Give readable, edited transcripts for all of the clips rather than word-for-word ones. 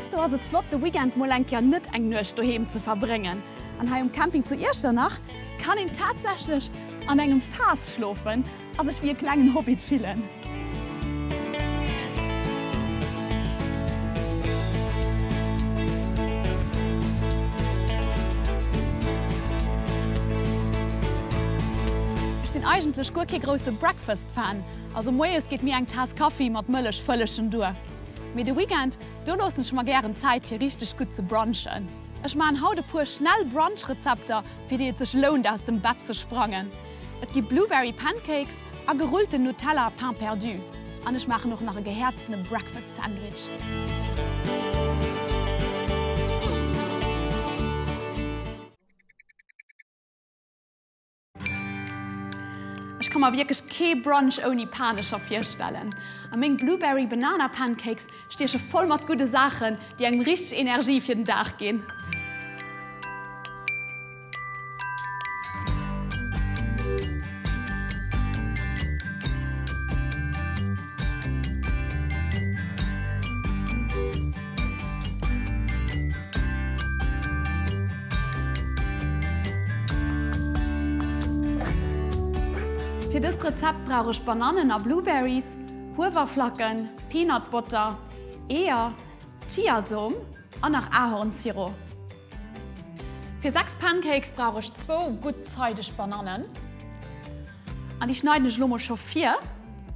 Heiansdo ass et flott, de Weekend mol eng Kéier net eng Nuecht doheem ze verbréngen. An hei um Camping zu Iechternach kann een tatsächlech an engem Faass schlofen a sech wéi e klengen Hobbit fillen. Ech sinn eigentlech guer kee grousse Breakfast-Fan, also moies geet mir eng Taass Kaffi mat Mëllech vëllegen duer. Mee de Weekend, do loossen ech mer gären Zäit fir richteg gutt ze brunchen. Ech maachen haut e puer schnell Brunch-Rezepter, fir déi et sech lount aus dem Bett ze sprangen. Et gi Blueberry Pancakes a gerullten Nutella Pain Perdu. An ech maachen och nach e gehäerztene Breakfast Sandwich. Ech ka mer wierklech kee Brunch ouni Panescher virstellen. A meng Blueberry Banana Pancakes stieche voll mat gudde Saachen, déi engem richteg Energie fir den Dag ginn. Fir dëst Rezept brauch ech Banannen a Blueberries, Huewerflacken, Peanutbotter, Eeër, Chiasom an nach Ahornsirop. Fir 6 Pancakes brauch ech zwou gutt zeideg Banannen an déi schneiden ech elo mol scho vir,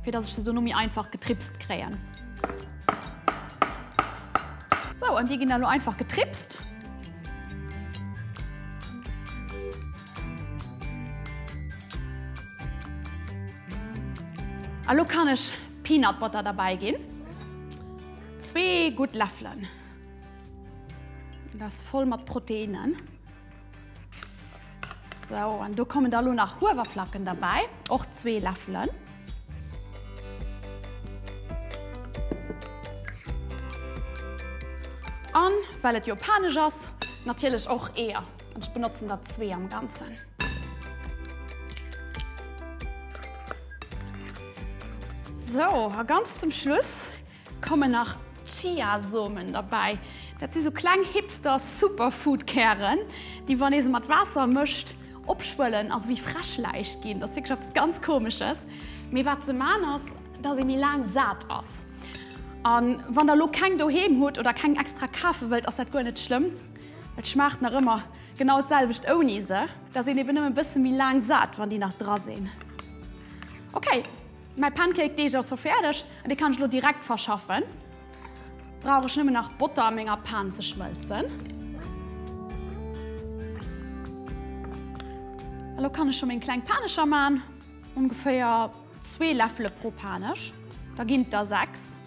fir dass ech se dono méi einfach getripst kréien. Sou, an déi ginn da lo einfach getripst. A lo kann ech Peanut Butter derbäi ginn, zwee gutt Läffelen. Dat ass voll mat Proteinen. Sou, an do kommen da lo nach Huewerflacken derbäi, och zwee Läffelen. An well et jo panesch ass, natierlech och Eeër. An ech benotzen der zwee am Ganzen. Sou, a ganz zum Schluss Kommen nach Chiasomen derbäi. Dat si sou kleng Hipster Superfood Kären, déi wann ee se mat Waasser mëscht opschwëllen a sou wéi Fräschläich ginn. Dat ass wierklech eppes ganz komesches. Mee wat se man ass, dass ee méi laang sat ass. A wann der elo keng doheem hutt oder keng extra kafe wëllt, ass dat guer net schlëmm. Et schmaacht nach ëmmer genau d'selwecht ouni se. Et ass een eben nëmmen e bësse méi laang sat, wann déi nach dra sinn. Ok. Mäi Pancake Deeg ass scho fäerdeg an dee kann ech lo direkt verschaffen. Brauch ech nëmmen nach Botter a menger Pan ze schmëlzen. A lo kann ech scho meng kleng Panescher man, ongeféier zwee Läffele pro Panesch, da ginn et der 6.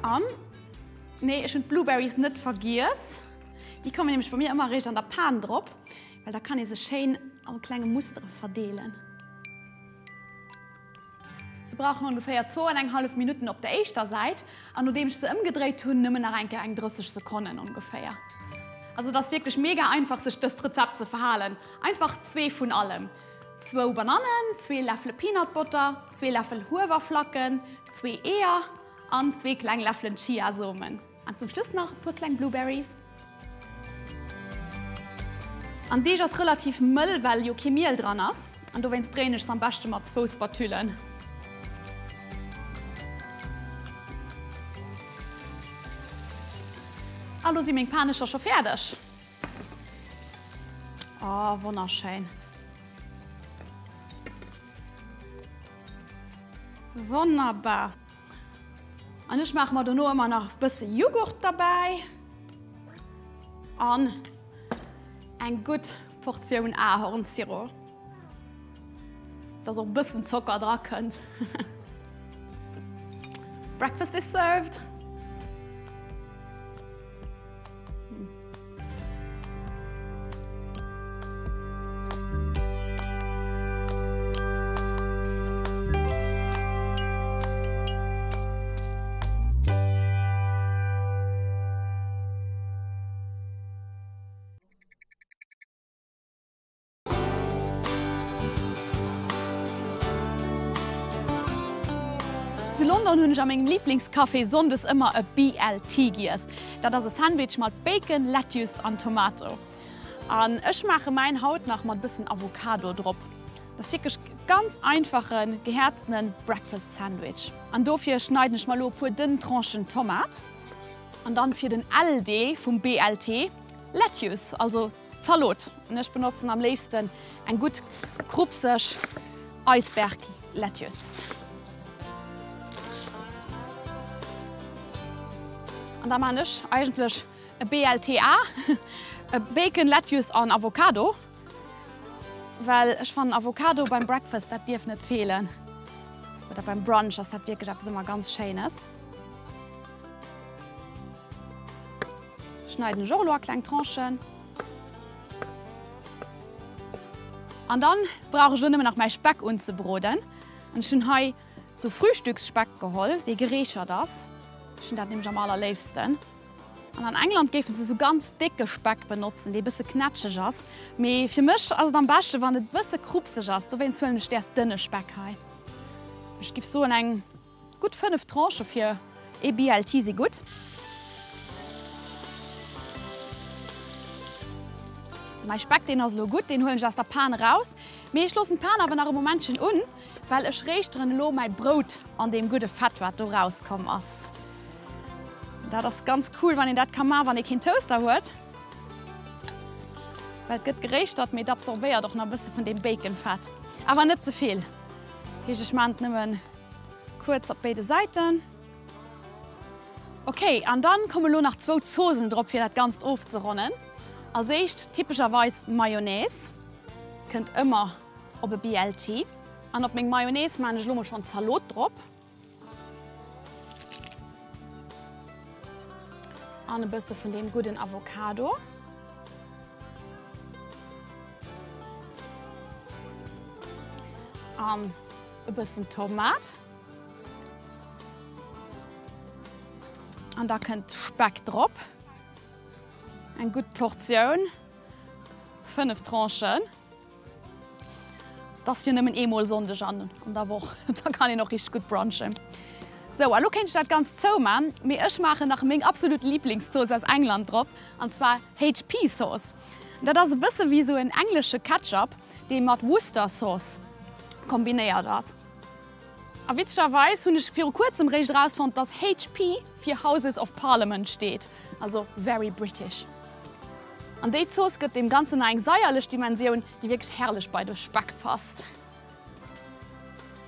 An, nee ech hunn d'Blueberries net vergiess, déi kommen nämlech bei mir ëmmer eréischt an der Pan drop. Well da kann ee se schéin a klenge Mustere verdeelen. Se brauchen ongeféier zwou an eng hallef Minutten op der éischter Säit an nodeem ech se ëmgedréit hunn, nëmmen nach eng Kéier eng 30 Sekonnen ongeféier. Also et ass wierklech mega einfach sech dëst Rezept ze verhalen. Einfach zwee vun allem, zwou Banannen, zwee Läffele Peanutbotter, zwee Läffel Huewerflacken, zwee Eeër an zwee kleng Läffelen Chiasomen. An zum Schluss nach e puer kleng Blueberries. An Deeg ass relativ mëll, well jo kee Miel dran ass. An dowéinst dréien ech se am beschte mat zwou Spatullen. A lo si meng Panescher scho fäerdeg. Oh, wonnerschéin. Wonnerbar. An ech maache mer dono ëmmer nach e bësse Jughurt derbäi an eng gutt Portioun Ahornsirop, dass och e bëssen Zocker dra kënnt. Breakfast is served! Zu. London hunn ech a mengem Liblingscafé sonndes ëmmer e BLT giess. Dat ass e Sandwich mat Bacon, Lettuce an Tomato. An ech maache mäin haut nach mat bëssen Avocado drop. Dat ass wierklech ganz einfache gehäerztene Breakfast Sandwich. An dofir schneiden ech mer elo e puer dënn Tranchen Tomat. An dann fir den L-Deel vum BLT, Lettuce, also Zalot. An ech benotzen am léifsten eng gutt krupseg Iceberg Lettuce. An da maan ech eigentlech e BLTA, e Bacon, Lettuce an Avocado, well ech fannen Avocado beim Breakfast, dat dierf net feelen. Oder beim Brunch ass dat wierklech eppes ëmmer ganz Schéines. Schneiden ech och elo a kleng Tranchen. An dann brauch ech elo nëmmen nach mäi Speck unzebroden. An ech hunn hei sou Frühstücksspeck geholl, dee gereechert ass. Ech hunn dat nämlech am allerléifsten. An an England géifen se sou ganz décke Speck benotzen, dee bësse knätscheg ass. Mee fir mech ass et am beschte wann et bësse krupseg ass. Dowéinst huelen ech däers dënne Speck hei. Ech giff soen eng Gutt 5 Tranchë fir ee BLT si gutt. Sou, mäi Speck deen ass elo gutt, deen huelen ech aus der Pan eraus. Mee ech loossen d'Pan awer nach e Momentchen un, well ech réischteren elo mäi Brout an deem gudde Fett wat do rauskomm ass. Dat ass ganz cool wann een dat ka man wann ee keen Toaster huet. Well et gëtt geréischtert, mee et absorbéiert och nach e bësse vun deem Baconfett. Awer net ze vill. Dat heescht ech man et nëmmen Kuerz op béide Säiten. Ok, an dann kommen elo nach zwou Zoosen drop fir dat ganzt ofzeronnen. Als éischt typescherweis Mayonnaise, kënnt ëmmer op e BLT. An op meng Mayonnaise maan ech elo mol schon Zalot drop. An e bësse vun deem gudden Avocado. An E bëssen Tomat. An da kënnt Speck drop. Eng gutt Portioun. 5 Tranchen. Et ass jo nëmmen eemol Sonndeg an der Woch, da kann een och richteg gutt brunchen. Sou, a lo kéint ech dat Ganzt zouman, mee ech maachen nach meng absolut Liblingszooss aus England drop, an zwar HP Sauce. Dat ass e bësse wéi sou en englesche Ketchup, dee mat Worcester Sauce kombinéiert ass. A witzegerweis hunn ech viru kuerzem réischt erausfonnt, dass HP fir Houses of Parliament steet, also very British. An déi Zooss gëtt deem Ganzen nach eng saierlech Dimensioun, déi wierklech herrlech bei de Speck passt.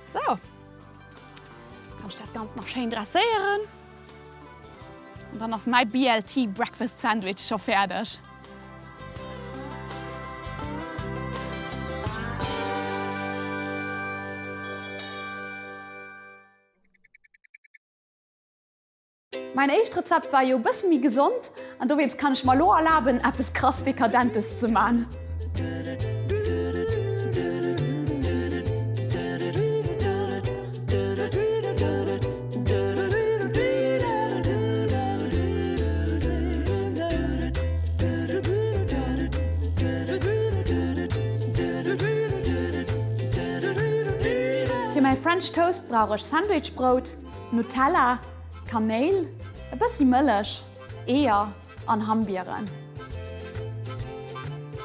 Sou, kann ech dat Ganzt nach schéin dresséieren. An dann ass mäi BLT Breakfast Sandwich scho fäerdeg. Mäin éischt Rezept war jo e bësse méi gesond an dowéinst kann ech mer elo erlaben eppes krass Dekadentes ze man. Fir mäi French Toast brauch ech Sandwichbrout, Nutella, Kanéil, e bëssi Mëllech, Eeër an Hammbieren.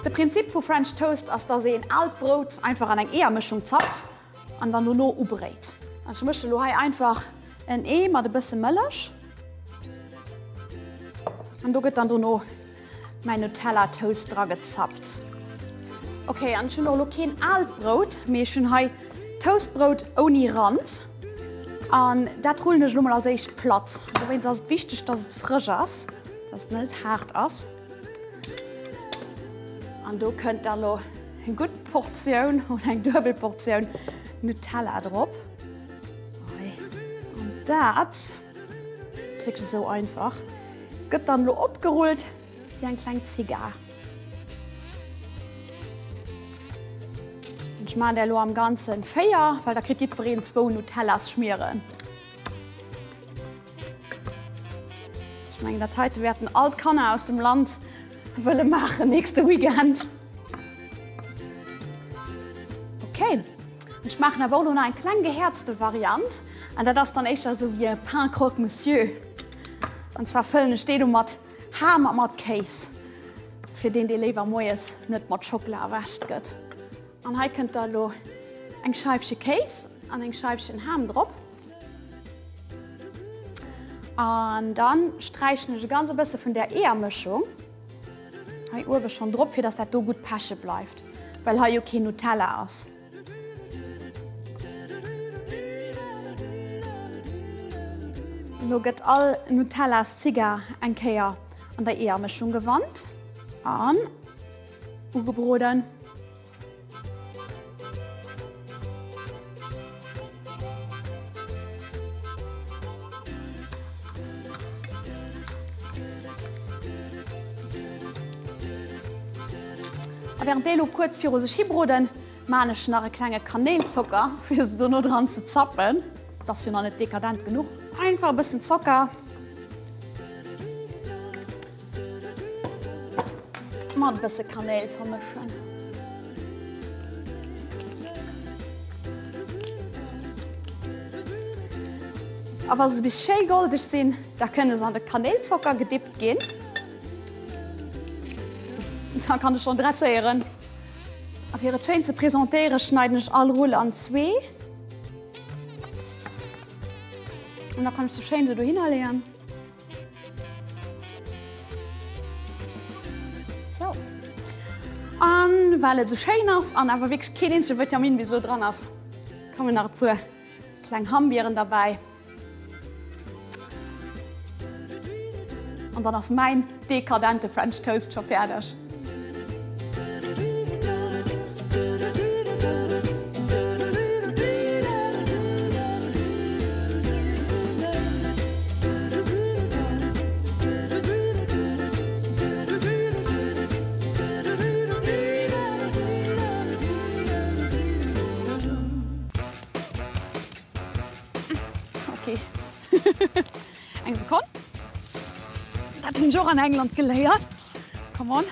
De Prinzip vu French Toast ass, dass een aalt Brout einfach an eng Eeërmëschung zappt An dann dono ubréit. An ech mësche lo hei einfach en Ee mat e bësse Mëllech. An do gëtt dann dono mäin Nutella Toast dra gezappt. Ok, an ech hunn och lo keen aalt Brout, mee ech hunn hei Toastbrout ouni Rand. An dat rullen ech lo mol als éischt platt. Dowéinst ass et wichteg, dass et frësch ass, dass et net haart ass. An do kënnt da lo eng gutt Portioun oder eng duebel Portioun Nutella drop. An dat ass wierklech esou einfach, gëtt dann elo opgerullt wéi eng kleng Zigar. Ech maachen der elo am Ganzen 4, well da kritt jiddwereen zwou Nutellas-Schmieren. Ech mengen dat heite wäerten all d'Kanner aus dem Land wëlle maachen nächste Weekend. Okay, ech maachen awer och elo nach eng kleng gehäerzte Variant. An dat ass dann éischter esou wéi e Pain croque monsieur. An zwar fëllen ech dee do mat Ham a mat Kéis, fir deen, dee léiwer moies net mat Schockela erwächt gëtt. An hei kënnt da elo eng Scheifche Kéis an eng Scheifchen Ham drop. An dann sträichen ech e ganz e bësse vun där Eeërmëschung hei uewe schonn drop, fir dass dat do gutt peche bleift, well hei jo keen Nutella ass. Elo gëtt all Nutella-Zigar eng Kéier an der Eeërmëschung gewannt an ugebroden. A während déi elo kuerz viru sech hibroden, maan ech nach e klenge Kanéilzocker, fir se dono dran ze zappen. Et ass jo nach net dekadent genuch. Einfach e bëssen Zocker. Mat e bësse Kanéil vermëschen. A wa se bis schéi goldeg sinn, da kënne se an de Kanéilzocker gedippt ginn. Da kann ech schonn dresséieren. A fir et schéin ze presentéieren, schneiden ech all Rull an zwee. An da kann ech se schéin esou dohinner leeën. Sou. An well et esou schéin ass an awer wierklech keen eenzege Vitamin bis elo dran ass, kommen nach e puer kleng Hammbieren derbäi. An dann ass mäin dekadente French Toast scho fäerdeg. Ok, eng Sekonn. Dat hunn ech och an England geléiert. Come on.